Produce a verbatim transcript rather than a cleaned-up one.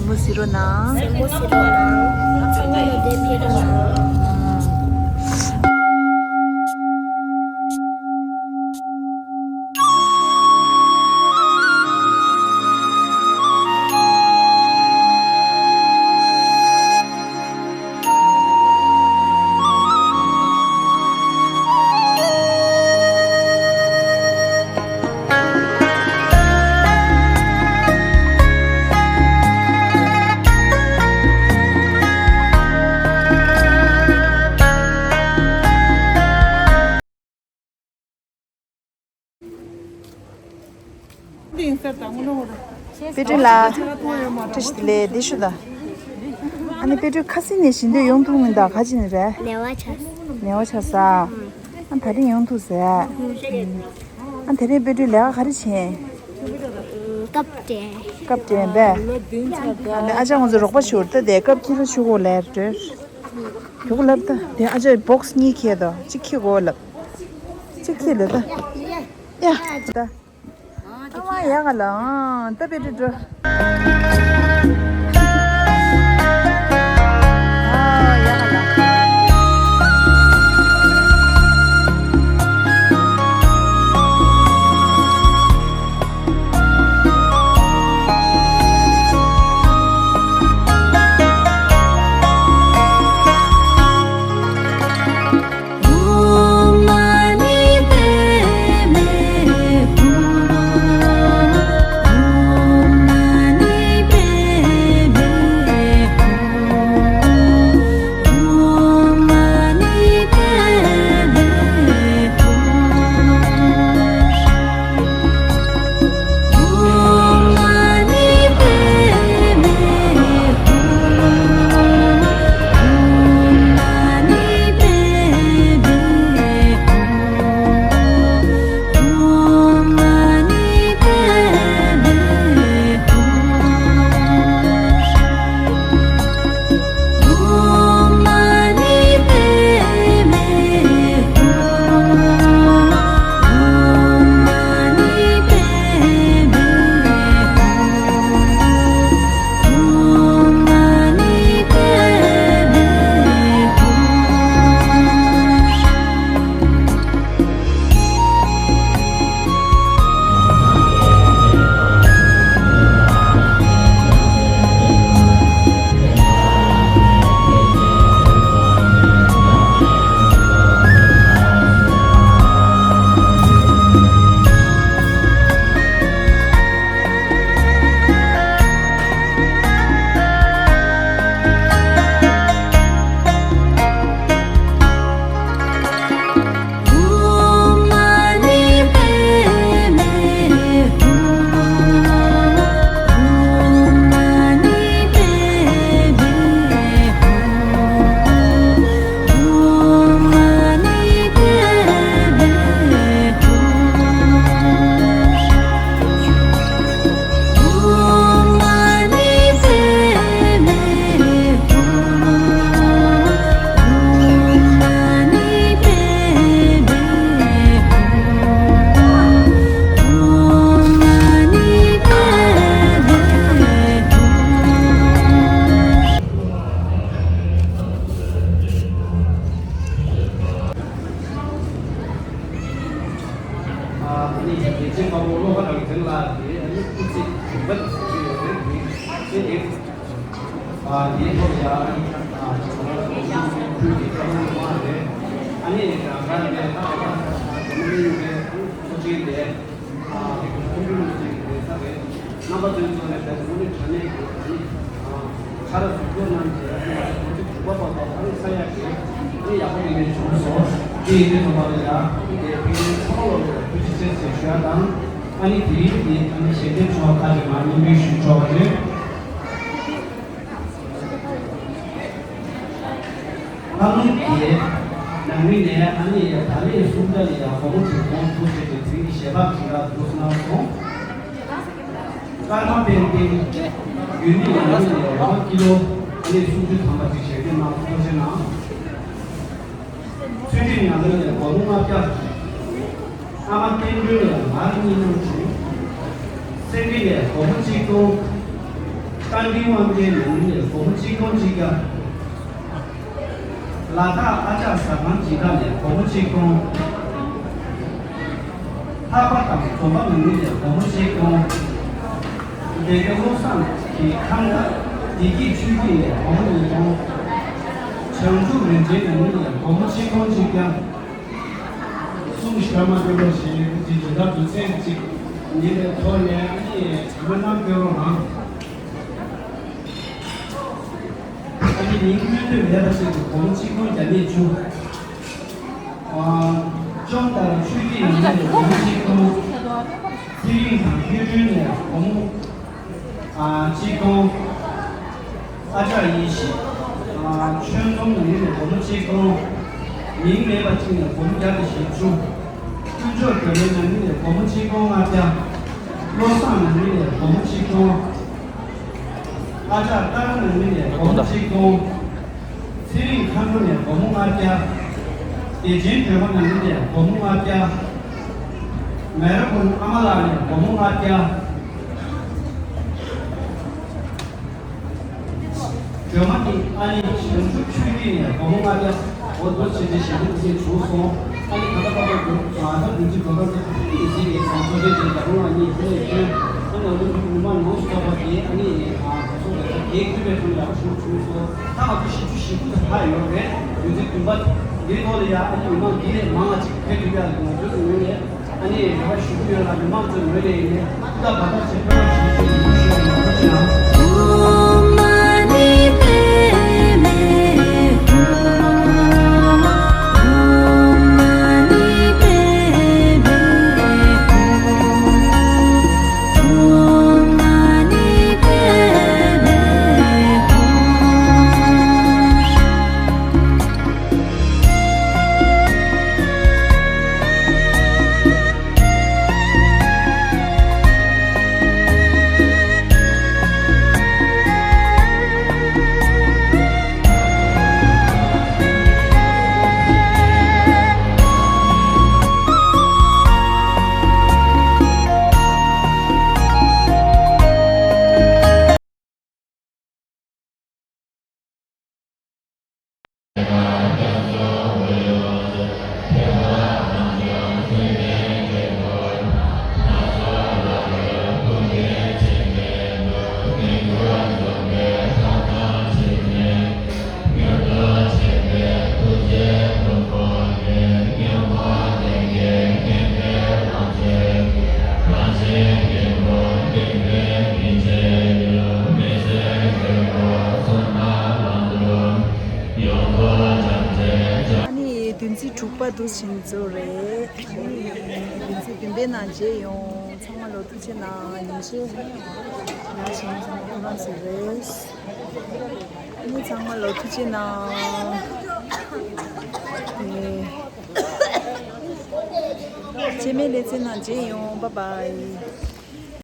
མོ་ཟེར་རོགས་གནང་། སེམས་པ་ཟེར་རོགས་གནང་། ཚང་མ་ལ་དེ་ཕེབས་རོགས་གནང་། དཔལ་སྒྲོན་ལགས། བཀྲ་ཤིས་བདེ་ལེགས། འདི་ཞུ་དང་། ཨ་ནི་དཔལ་སྒྲོན་ཁ་སང་ནས་ཞིང་འདོད་ཡོང་ཐུབ་མིན་ད། ག་ཅི་ནས་རེད། ནད་པ་ཆགས། ནད་པ་ཆགས་ས། ཨ་ད་རིང་ཡོང་ཐུབ་ཟེར། ཨ་ད་རིང་དཔལ་སྒྲོན་ལས་ཀ་ག་རེ་བྱེད། སྐབས་དེ། སྐབས་དེ་འབད། ཨ་ནི་ཨ་ཅག་ང་ཚོ་རོགས་པ་ཞུ་ད། དེ་སྐབས་ཁྱེད་ཚོ་ཞུ་གོ་ལེར་འགྲོ། ཞུ་གོ་ལབ་ད། དེ་ཨ་ཅག་བོགས་གཉིས་ཁྱེར་དོ། གཅིག་ཁྱེར་གོ་ལབ། གཅིག་ཁྱེར་ལེ་ད། ཡ་ད། ཨ་མ་ཡ་ག་ལ་ཨང་ད་པེ་ཏི་འགྲོ། ཨ་ཡ་ག་ལ། ཨ་ནི་རྒྱལ་ཆེན་དཔའ་བོ་བློ་དགའ་རང་བཙན་ལགས་ཀྱིས་ཨ་ནི་སྐུ་ཚེ་རིང་པོ་བྱས་ཡོད་རེད། དེ་དེ་ཨ་དེའི་ཐོག་ལ་ཨ་ནི་ཨ་ཁུལ་གྱི་བཀའ་བློན་ཁོང་རེད། ཨ་ནི་རང་དགར་ནས་ད་ལྟ་ད་ལྟ་བོད་མི་མཉམ་འབྲེལ་ཚོགས་ཆེན་དེ་ཨ་དེ་གི་ཁོང་ཁྲོ་ལུགས་ཅན་གྱི་གདན་ས་རེད། རྣམ་པ་ཚོའི་ཐོག་ནས་བོད་མི་དྲང་གནས་ཀྱི་ཨ་ནི་ཨ་ཆ་ར་ཟུར་འཇོག་གནང་རྗེས་ཨ་ནི་ང་ཚོ་དགུ་བཅུ་གོ་བར་བར་ཨ་ནི་ས་ཡ་གི་ཨ་ནི་ཡག་པོ་དེ་ནས་བྱུང་སོང་། དེ་ཡིན་དུས་ཙམ་པ་ལ་ཡ་དེ་ཕ་གིའི་ཚོགས་ལ་ཐུགས་རྗེ་ཆེ་ཞེས་ཞུ་ཡ་དང་། ཨ་ནི་དེ་རིང་གི་ཨ་ནི་ཞལ་འདེབས་ཚོགས་ཁག་ཅིག་ང་སྙན་སྒྲོན་ཞུ་ཆོག་པ་རེད། བཀའ་མོལ་དེ་ནང་མི་ནས་ཨ་ནི་ད་ལན་གསུམ་ད་ལ་ཡ་སྒོར་མོ་དྲུག་སྟོང་ཐོབ་བྱས་ཏེ་དེ་རིང་གི་ཞལ་འཕགས་ཁྲི་ལ་འདུག་གནང་སོང་། ཀརྨ་དཔལ་ལྡན་ཡུལ་མི་ཡང་མི་ནས་རོ་མ་ཀི་ལོ་ཨ་ནི་སུམ་ཅུ་ཐམ་པ་ཅིག་ཞལ་འདེབས་གནང་སོང་། ཐུགས་རྗེ་གནང་། ཚུལ་ཁྲིམས་ཉང་ལོང་ནས་སྒོར་མོ་ལྔ་བརྒྱ། ཨ་མ་བསྟན་སྒྲོན་ལ་མར་གཉིས་གནང་བྱུང་། སེང་གེ་ནས་སྒོར་མོ་གཅིག་སྟོང་། ཀ་འདྲི་དབང་ཆེན་ནང་ནས་སྒོར་མོ་གཅིག་སྟོང་གཅིག་བརྒྱ། ལ་དྭགས་ཨ་ཅག་ཟ་ཁང་སྦྱིན་བདག་ནས་སྒོར་མོ་གཅིག་སྟོང་། ལྷག་པ་དང་འཛོམས་པ་ནང་ནས་སྒོར་མོ་གཅིག་སྟོང་། སྡེ་དགེ་བློ་བཟང་གི་ཁང་གླ་བདེ་སྐྱིད་ཆོས་སྐྱིད་ནས་སྒོར་མོ་ཉིས་སྟོང་། བྱང་ཆུབ་རིན་ཆེན་ནང་ནས་སྒོར་མོ་གཅིག་སྟོང་གཅིག་བརྒྱ། གསུང་ཞིག་མ་སྐྱོན་རོགས་ཞེས་ཀྱི་འཇོན་ཐང་དུ་ཚན་གཅིག་ཉིན་ལས་ཐོག་ནས་ཨ་ནི་སྨོན་ལམ་སྐྱོན་རོགས་གནང་། ཨ་ནི་མིང་སྨོས་འདོད་མེད་པ་ཞིག་ཏུ་སྒོར་མོ་གཅིག་སྟོང་བརྒྱ་མེད་བཅུ། ཨ། ཅོང་ལྟར་ཆོས་སྐྱིད་ཡོང་ནས་སྒོར་མོ་གཅིག་སྟོང་། ཚེ་རིང་དང་ཡུལ་སྒྲོན་ནས་སྒོར་མོ་ཨ་གཅིག་སྟོང་། ཨ་ཅག་ཡེ་ཤེས་ཨ་ཆོས་འཛོམས་ནས་སྒོར་མོ་གཅིག་སྟོང་། མིང་མེད་པ་གཅིག་ནས་སྒོར་མོ་བརྒྱ་དང་ཞེ་བཅུ། དཀོན་མཆོག་རྒྱལ་མའི་ནང་མི་ནས་སྒོར་མོ་གཅིག་སྟོང་ལྔ་བརྒྱ། བློ་བཟང་ནང་མི་ནས་སྒོར་མོ་གཅིག་སྟོང་། ཨ་ཅག་ཏཱ་ར་ནང་མི་ནས་སྒོར་མོ་གཅིག་སྟོང་། ཚེ་རིང་མཁའ་འགྲོ་ནས་སྒོར་མོ་ལྔ་བརྒྱ། བདེ་ཆེན་སྒྲོལ་མ་ནང་མི་ནས་སྒོར་མོ་ལྔ་བརྒྱ། མེ་ར་ཀུན་ཨ་མ་ལགས་ནས་སྒོར་མོ་ལྔ་བརྒྱ། སྒྲོལ་མ་ནི་ཨ་ནི་བྱང་ཆུབ་ཆོས་སྐྱིད་ནས་སྒོར་མོ་ལྔ་བརྒྱ། འོ་དོ་ཆེ་ཆེ་ཞེ་པོ་དེ་བྱུང་སོང་། ཨ་ནི་ད་ལྟ་པར་དུ་ང་ཚོ་བདུན་ཅུ་དོ་དམ་དེ་ཏིག་ཏིག་ཟིན་ནས་ཚང་མ་ཆེ་ཆེ་རྒྱ་བོ་ལ་གཉིས་ཕེ་ལས་ཁྱོན་ཨ་ནི་ང་ཚོ་མི་མང་མང་སུ་ཐོབ་པ་དེ་ཨ་ནི་ང་ཚོ་ལ་དེ་ཁུལ་བའི་ཐོག་ལ་ཞུ་བྱུང་སོང་། ད་ང་ཚོ་བཞི་བཅུ་ཞེ་དགུ་དང་ལྷག་ཡོད་རེད། དུས་ཚོད་བདུན་པ་འདིའི་ཐོག་ལ་ཡ་ཨ་ནི་མི་མང་འདི་ལས་མང་བ་ཅིག་ཕེབས་ཐུབ་ཡ་ལ་ང་ཚོའི་ངོས་ནས། ཨ་ནི་རེ་བ་ཞུ་གི་ཡོད་ལ་མི་མང་ཚོའི་ངོས་ནས་ཡིན་ནའི་སྐབས་བར་ཐག་ཆེ་ཕན་ཐོགས་ཞུ་ཞུ་ཞུ་ཞུ་ཞུ་ཞུ་ཞུ། ཨ་ནི་བདུན་ཚིགས་དྲུག་པ་འདུག་ཕྱིན་ཚོ་རེད། ཨ་ནི་བདུན་ཚིགས་བདུན་པའི་ནང་མཇལ་ཡོང་། ཚང་མ་ལོ་ཐུགས་རྗེ་གནང་། ཉིན་ཤས་ཡར་བཞེངས་ཚང་མ་ཁོ་རང་ཚོ་རེད། ཨ་ནི་ཚང་མ་ལོ་ཐུགས་རྗེ་གནང་། ཨེ། རྗེས་མའི་ལེ་ཚན་ནང་མཇལ་ཡོང་། བཱའི་བཱའི།